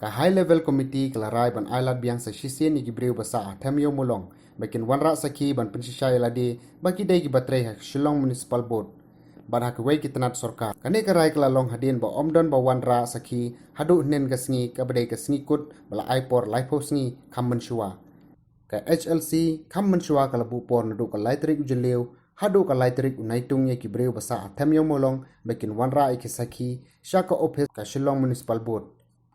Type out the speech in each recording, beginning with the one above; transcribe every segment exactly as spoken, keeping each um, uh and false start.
Ka High Level Committee ka la rai ban ailad biang sa shisien ïa ki briew ba sah ha Them Ïew Mawlong ba kin wanrah sakhi ban pynshisha ïa lade ba ki dei kiba trei ha Shillong Municipal Board. Bad ha kiwei ki tnat sorkar. Kane ka rai ka la long hadien ba ym don ba wanrah sakhi haduh hynnin ka sngi kaba dei ka sngi kut ba la ai por laiphew sngi kham mynshuwa. Ka H L C kham mynshuwa ka la buh por naduh ka lai tarik u Jylliew haduh ka lai tarik u Naitung ïa ki briew ba sah ha Them Ïew Mawlong ba kin wanrah ïa ki sakhi sha ka ophis ka Shillong Municipal Board.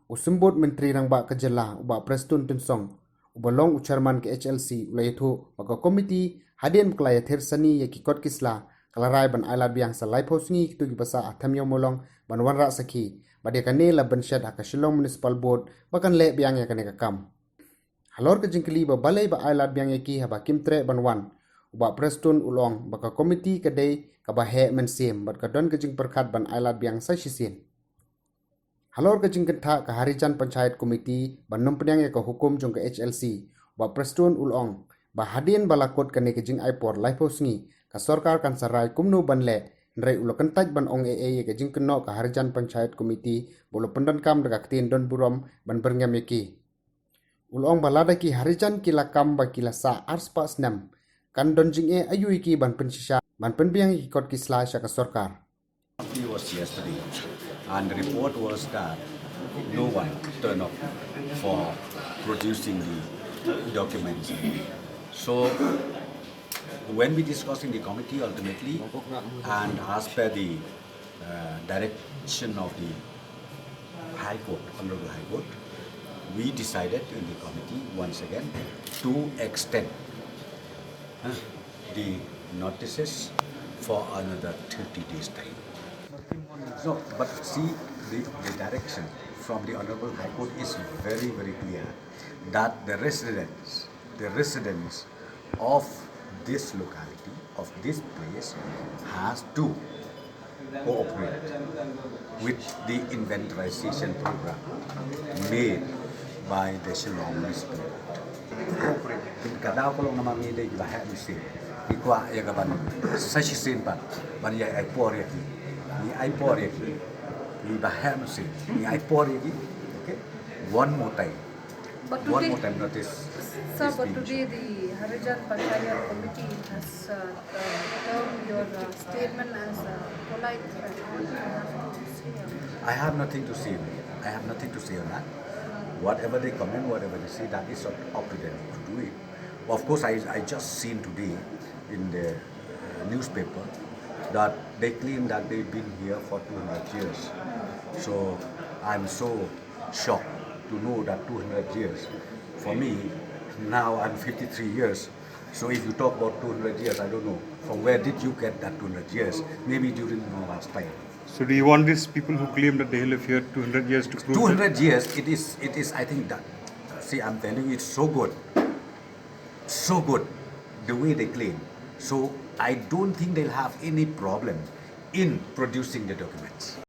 U Symbud Myntri Rangbah ka Jylla, u Bah Prestone Tynsong, uba long u Chairman ka H L C, u la ïathuh ba ka komiti hadien ba ka la ïathir sani ïa ki kot ki sla, ka la rai ban ailad biang sa laiphew sngi kito kiba sah ha Them Ïew Mawlong ban wanrah sakhi. Bad ïa kane la bynshet ha ka Shillong Municipal Board ba kan leh biang ïa kane ka kam. Halor ka jingkylli ba balei ba ailad biang ïa ki haba kim treh ban wan, u Bah Prestone u la ong ba ka komiti ka dei kaba heh mynsiem bad ka don ka jingpyrkhat ban ailad biang sa shisien. Halor ka jingkynthah ka Harijan Panchayat Committee ban nym pdiang ïa ka hukum jong ka H L C, u Bah Prestone u la ong ba hadien ba la kut kane ka jingai por laiphew sngi, ka sorkar kan sa rai kumno ban leh, hynrei u la kyntait ban ong ei ei ïa ka jingkynnoh ka Harijan Panchayat Committee ba u la pyndonkam da ka ktien don burom ban byrngem ïa ki. U la ong ba lada ki Harijan ki la kam ba ki la sah arspah snem, kan don jingeh aïu ïa ki ban pynshisha, ban pynbiang ïa ki kot ki sla sha ka sorkar. He was yesterday, and the report was that no one turned up for producing the documents. So when we discussed in the committee ultimately, and as per the uh, direction of the High Court, Honorable High Court, we decided in the committee once again to extend uh, the notices for another thirty days time. So, but see, the, the direction from the Honorable High Court is very, very clear that the residents, the residents of this locality, of this place, has to cooperate with the inventarization program made by the Shillong Municipal Board. Cooperate. Ka daw ka long namar ngi dei kiba heh mynsiem. Ngi kwah ïa ka ban sa shisien pat ban ïa ai por ïa ki. Ngi ai por ïa ki. Ngi ba heh mynsiem. Ngi ai por ïa ki. Okay? One more time. But One today, more time notice sir, is but being today issued. The Harijan Panchayat Committee has uh, uh, termed your uh, statement as uh, polite threat. What do you have to say on that? I have nothing to say on it. I have nothing to say on that. Whatever they comment, whatever they say, that is up, up to them to do it. Of course, I, I just seen today in the uh, newspaper that they claim that they've been here for two hundred years. So I'm so shocked to know that two hundred years. For me, now I'm fifty-three years. So if you talk about two hundred years, I don't know. From where did you get that two hundred years? Maybe during Noah's time. So do you want these people who claim that they live here two hundred years to prove that? Two hundred years, it is, it is, I think that, see, I'm telling you, it's so good. So good, the way they claim. So I don't think they'll have any problem in producing the documents.